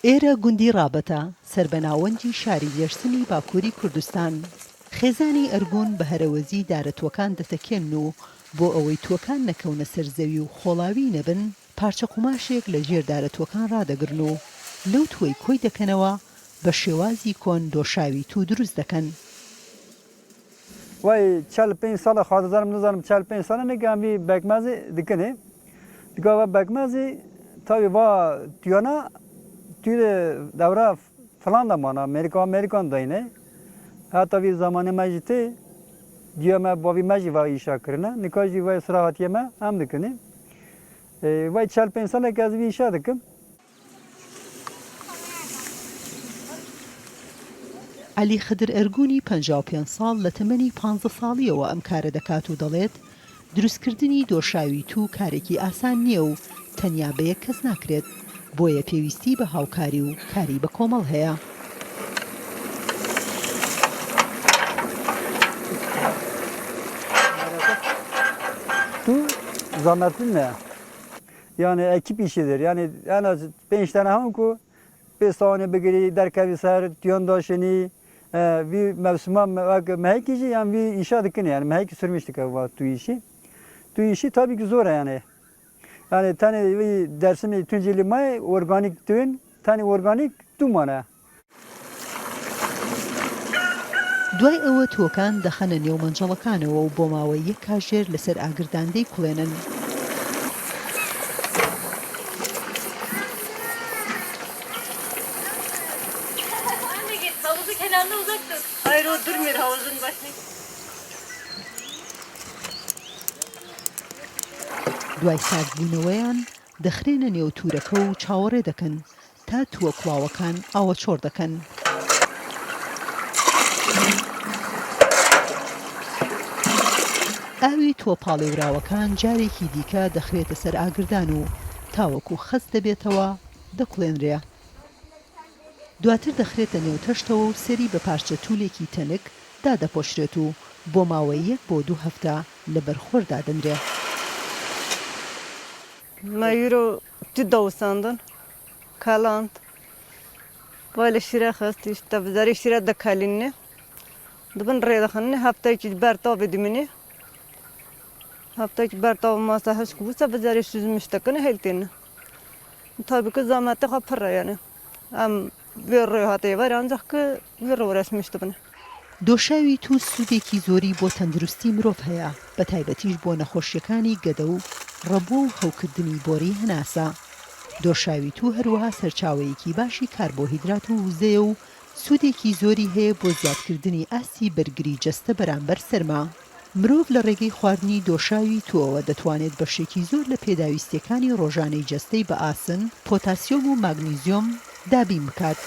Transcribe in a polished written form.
ئێرە گوندی ڕابەتە، سەر بە ناوەندی شاری دێرسمی باکووری کوردستان. خێزانی ئەرگون بە هەرەوەزی دارە تووەکان دەتەکێنن و بۆ ئەوەی تووەکان نەکەونە سەر زەوی و خۆڵاوی نەبن، پارچە قوماشێک لە ژێر دارە تووەکان ڕادەگرن و لەو تووەی کۆی دەکەنەوە بە شێوازی کۆن دۆشاوی توو دروست دەکەن. وای چەل پێنج ساڵە خوا دەزانم نزانم چەل پێنج ساڵە نێ گەم وی بەکمەزی دکنێ دکا وە بەکمەزی تاوی وا تیانا توی دەورە فلان دەمانا مێرکا مێرکان داینێ هەتا وی زمانێ مە ژی تێ دیە مە باوی مە ژی وا ئیشا کرنە نکا ژی وای سرا هاتیە مە ئەم دکنێ وای چەل پێنج ساڵە کە ئەز وی ئیشا دکم. عەلی خدر ئەرگونی 55 ساڵ لە تەمەنی پانزە ساڵییەوە ئەم کارە دەکات و دەڵێت، دروستکردنی دۆشاوی توو کارێکی ئاسان نییە و تەنیا بە یەک کەس ناکرێت، بۆیە پێویستی بە هاوکاری و کاری بەکۆمەڵ هەیە. توو زامەتن یانێ ئەکیپی شێدر یانێ ئەنا پێنج تەنە هەون کو پێ ساوانێ بگری دەرکەوی سەر تیان داشێنی وی مەوسما وەک مەهێکی ژی یان وی ئیشا دکنێ یان مەهێکی سرمیش دکە وا تو ئیشی تو ئیشی تابی زۆرە یانێ یانێ تەنێ وی دەرسمی تونجی لیمای ئۆرگانیک توێن تەنێ ئۆرگانیک تو مانە. دوای ئەوە تووەکان دەخەنە نێو مەنجەڵەکانەوە و بۆ ماوەی یەک کاژێر لەسەر ئاگردان دەیکوڵێنن. دوای ساردبوونەوەیان دەخرێنە نێو توورەکە و چاوەڕێ دەکەن تا تووە کوڵاوەکان ئاوەچۆڕ دەکەن. ئاوی تووە پاڵێوراوەکان جارێکی دیکە دەخرێتە سەر ئاگردان و تاوەکو خەست دەبێتەوە دەکوڵێنرێ. دواتر دەخرێتە نێو تەشتەوە و سەری بە پارچە توولێکی تەنک دادەپۆشرێت و بۆ ماوەی یەک بۆ دوو هەفتە لەبەر خۆر دادەنرێ. تو دەوساندن کەلاند وای لە شیرە خست ئیشتە بزەری شیرە دەکەلینێ دبن ڕێ دەخنێ هەفتەیەکی بەر تاوێ دمینێ هەفتەیەکی بەر تاو ماسە هشک بوو سە بزەری سوزمش دەکەنێ هێلتێنە تابی کە زامەتە خە پڕە یانێ ئەم وێ ڕێ هاتێ وەر ئەنجاخ کە وێ ڕێ وەرەسمیش دبنێ. دۆشاوی توز سوودێکی زۆری بۆ تەندروستی مرۆڤ هەیە، بەتایبەتیش بۆ نەخۆشییەکانی گەدە و ڕەبۆ و هەوکردنی بۆری هەناسە. دۆشاوی توو هەروەها سەرچاوەیەکی باشی کاربۆهیدرات و وزەیە و سوودێکی زۆری هەیە بۆ زیادکردنی ئاستی بەرگری جەستە بەرامبەر سەرما. مرۆڤ لە ڕێگەی خواردنی دۆشاوی تووەوە دەتوانێت بەشێکی زۆر لە پێداویستییەکانی ڕۆژانەی جەستەی بە ئاسن، پۆتاسیۆم و ماگنیزیۆم دابین بکات.